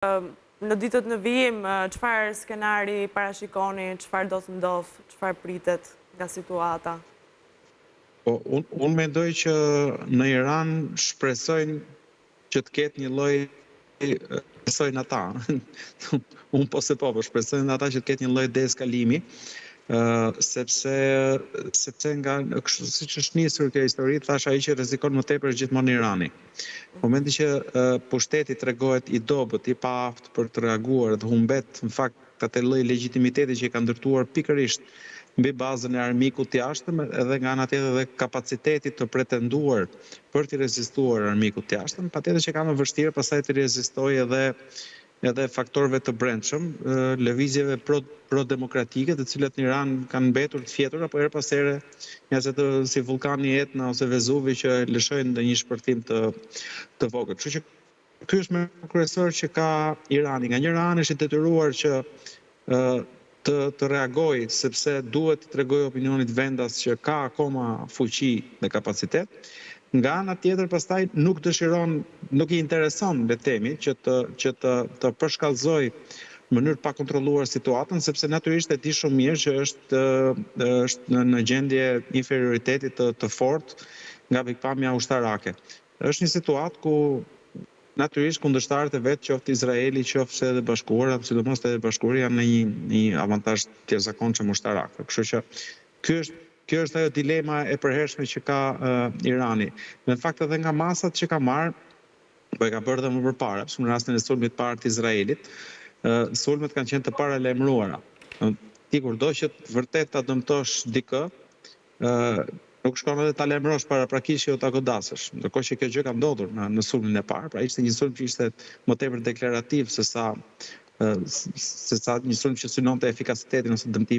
Në ditët në vijim, çfarë skenari parashikoni, çfarë do të ndodhë, çfarë pritet nga situata? Po, unë mendoj që në Iran shpresojnë që të ketë një lloj shpresojnë ata. Unë po se po, po shpresojnë ata që të ketë një lloj deeskalimi, sepse sepse nga kështu siç është nisur kjo histori, thash ai që rrezikon më tepër është gjithmonë Irani. Në momentin që pushteti tregohet i dobët, i paaftë për të reaguar dhe humbet në fakt atë lloj legjitimiteti që e ka ndërtuar pikërisht mbi bazën e armikut të jashtëm edhe nga ana tjetër edhe kapacitetit të pretenduar për t'i rezistuar armikut të jashtëm, patjetër që ka më vështirë pastaj të rezistojë edhe edhe faktorëve të brendshëm, lëvizjeve pro prodemokratike, të cilat në Iran kanë mbetur të fjetura, po herë pas here, ja se të si vullkani Etna ose Vezuvi që lëshojnë ndonjë shpërthim të të vogël. Kështu që ky është më kryesor që ka Irani. Nga njëra anë është i detyruar që të të reagojë sepse duhet t'i tregojë opinionit vendas që ka akoma fuqi dhe kapacitet. Nga ana tjetër pastaj nuk dëshiron, nuk i intereson le të themi që të që të të përshkallëzojë në mënyrë të pakontrolluar situatën, sepse natyrisht e di shumë mirë që është është në në gjendje inferioriteti të të fortë nga pikëpamja ushtarake. Është një situatë ku natyrisht kundërshtarët e vet, qoftë Izraeli, qoftë Shtetet e Bashkuara, sidomos Shtetet e Bashkuara janë në një një avantazh të jashtëzakonshëm ushtarak. Kështu që ky është kjo është ajo dilema e përhershme që ka uh, Irani. Në fakt edhe nga masat që ka marrë, po e ka bërë dhe më përpara, për në rastin e sulmit të parë të Izraelit, uh, sulmet kanë qenë të paralajmëruara. Ti kur do që vërtet ta dëmtosh dikë, Nuk shkon edhe ta lajmërosh paraprakisht që do ta godasësh. Ndërkohë që kjo gjë ka ndodhur në në sulmin e parë, pra ishte një sulm që ishte më tepër deklarativ se sa se sa një sulm që synonte efikasitetin ose dëmtimin.